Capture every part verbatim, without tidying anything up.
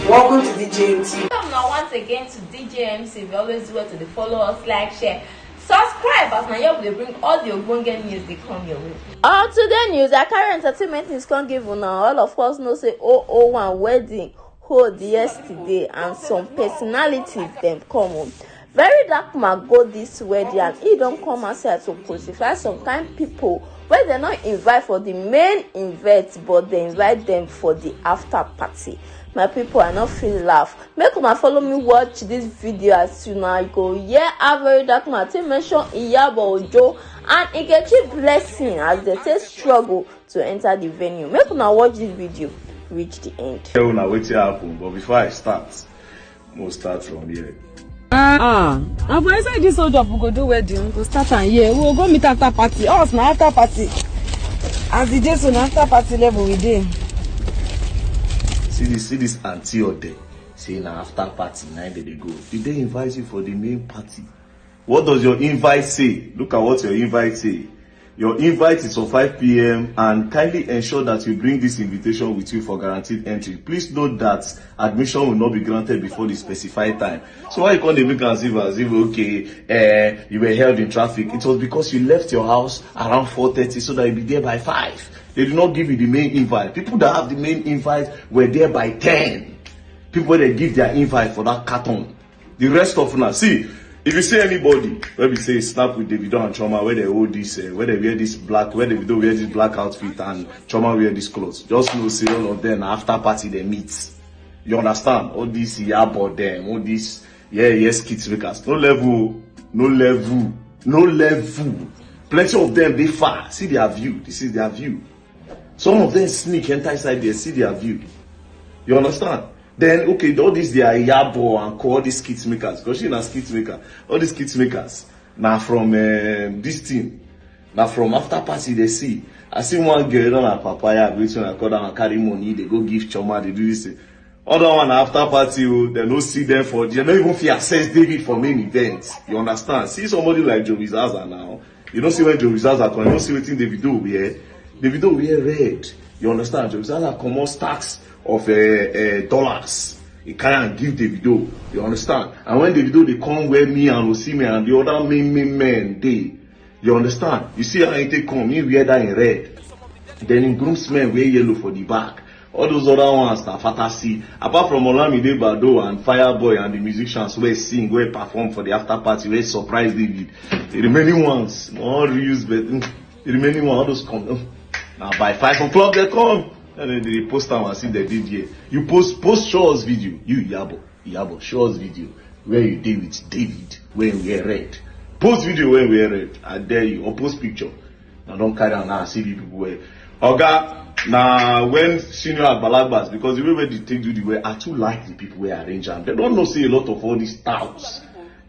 Welcome to D J M T. Welcome now once again to D J M C. If you always do well to dey follow us, like, share, subscribe, as na here we dey bring all the ogbonge news dey come your way. Our today news, I carry entertainment news come give una. All of us know say oh oh one wedding hold yesterday and some personalities dem come o. Very dark man go this wedding and he don come outside to crucify some kind people wey dem no invite for the main event, but dem invite dem for the after party. My people, I no fit laugh. Make una follow me watch this video as una go hear how very dark man take mention Iyabo Ojo and Nkechi Blessing as dem take struggle to enter the venue. Make una watch this video reach the end. Tell una wetin happen, but before I start, we'll start from here. Ah, ah. Na for inside this hold up we go do wedding, we go start am here. We go go meet after party. Us na after party. As the day so na after party level we dey. See this, see this auntie Ode. Say na after party na im dey dey go. Did they invite you for the main party? What does your invite say? Look at what your invite say. Your invite is for five p.m. and kindly ensure that you bring this invitation with you for guaranteed entry. Please note that admission will not be granted before the specified time. So why you come dey make am as if, as if, okay, eh, you were held in traffic? It was because you left your house around four thirty so that you be there by five. They did not give you the main invite. People that have the main invite were there by ten. People wey dey give their invite for that carton. The rest of una, see, if you see anybody wey be say snap with Davido and Chioma, wey dey hold this, uh, wey dey wear this black, wey Davido wear this black outfit and Chioma wear this clothes, just know say all of them na after party dey meet. You understand? All these Iyabo dem, all these, yeah, yes, kids makers. No level, no level, no level. Plenty of them dey far. See their view. This is their view. Some of them sneak enter inside there, see their view. You understand? Then, okay, all these their Iyabo and co, all these skit makers, because she na skit maker. All these skit makers na from um, this thing, na from after party they see. I see one girl on her papaya, which one I call that one carry money, they go give Chioma, they do this thing. Other one after party, oh, they no see them for, they no even fit access David for main event. You understand? See somebody like Joey Zaza now. You don't see when Joey Zaza come, you don't see wetin Davido wear. Davido wear red. You understand? Joey Zaza comot stacks of uh, uh, dollars. He carry and give Davido. You understand? And when Davido dey come where me and Osime and the other main main men dey, you understand? You see how he take come, he wear that in red. Then him groomsmen wear yellow for the back. All those other ones na fantasy. Apart from Olamide Bado and Fireboy and the musicians wey sing, wey perform for the after party, wey surprise David, the remaining ones, no reuse, but mm, the remaining one, all those come. Mm, na by five o'clock they come. And then they post am as if they did here. You post post show us video. You Iyabo, Iyabo, show us video where you dey with David when you wear red. Post video when you wear red. I dare you. Or post picture. I don carry am now. I see the people wey. Oga, na when senior agbalagbas, because the way wey they take do the way, I too like the people wey arrange am. They don know say a lot of all these touts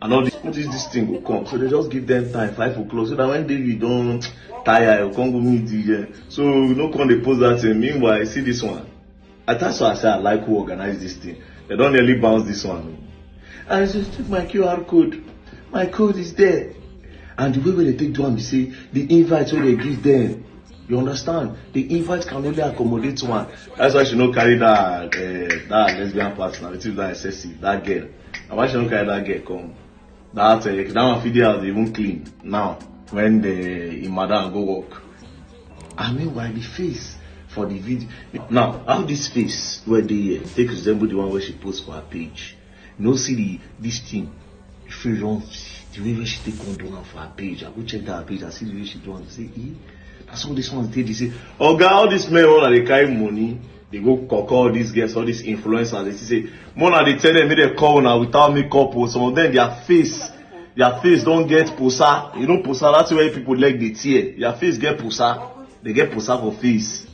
and all this, what is this thing go come. So they just give them time, five o'clock, so that when David don tire, he go come go meet the, uh, so we no come dey post that thing. Meanwhile, see this one. I, that's why I say I like who organize this thing. They don nearly bounce this one. And so take my Q R code. My code is there. And the way wey they take do am be say the invite wey they give them, you understand? The invite can only accommodate one. That's why she no carry that uh, that lesbian partner. Wetin be that excessive? That girl. Na why she no carry that girl come? That uh, that one fit dey house dey even clean now when the im madam go work. And meanwhile, the face for the video. Now, how this face wey dey here take resemble the one wey she post for her page? You no see the this thing? The face don, the way wey she take come do am for her page. I go check that her page. I see the way she do am. Say, eh? Na so this one take dey say, oga, all these men wey una dey carry money, they go call, call all these girls, all these influencers. They say, mona dey tell them make they call una without makeup o. Some of them, their face, their face don get posa. You know posa, that's where people leg dey tear. Their face get posa. They get posa for face.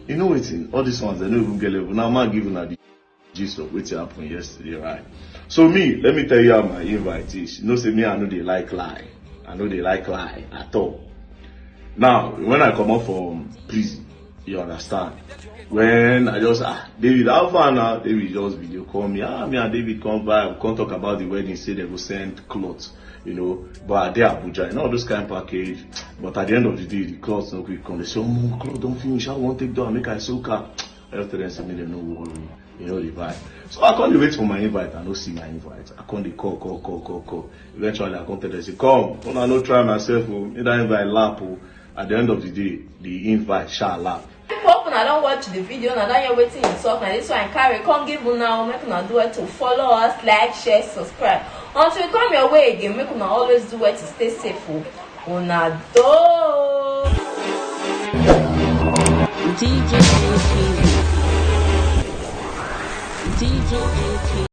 You know wetin? All these ones, they no even get level. Now, man, give una the gist of wetin happen yesterday, right? So me, let me tell you how my invite is. You know say me, I no dey like lie. I no dey like lie at all. Now, when I comot from prison, you understand? When I just, ah, David, how far now? David just video call me. Ah, me and David come by, we come talk about the wedding, say they go send clothes, you know. But I dey Abuja, you know, all those kind of package. But at the end of the day, the clothes no quick come. They say, oh, clothes don't finish. I want take door and make I soak am. Just tell them say make dem no worry, you know the vibe. So I come dey wait for my invite, I no see my invite. I come dey call, call, call, call, call. Eventually, I come tell them say, "Come, una no try myself o, make that invite lap o." At the end of the day, the invite sha lap. People, hope una don watch the video, una don hear wetin he talk. Na this one I carry come give una o. Make una do well to follow us, like, share, subscribe. Until we come your way again, make una always do well to stay safe o. Una do. D J A T V. D J A T V.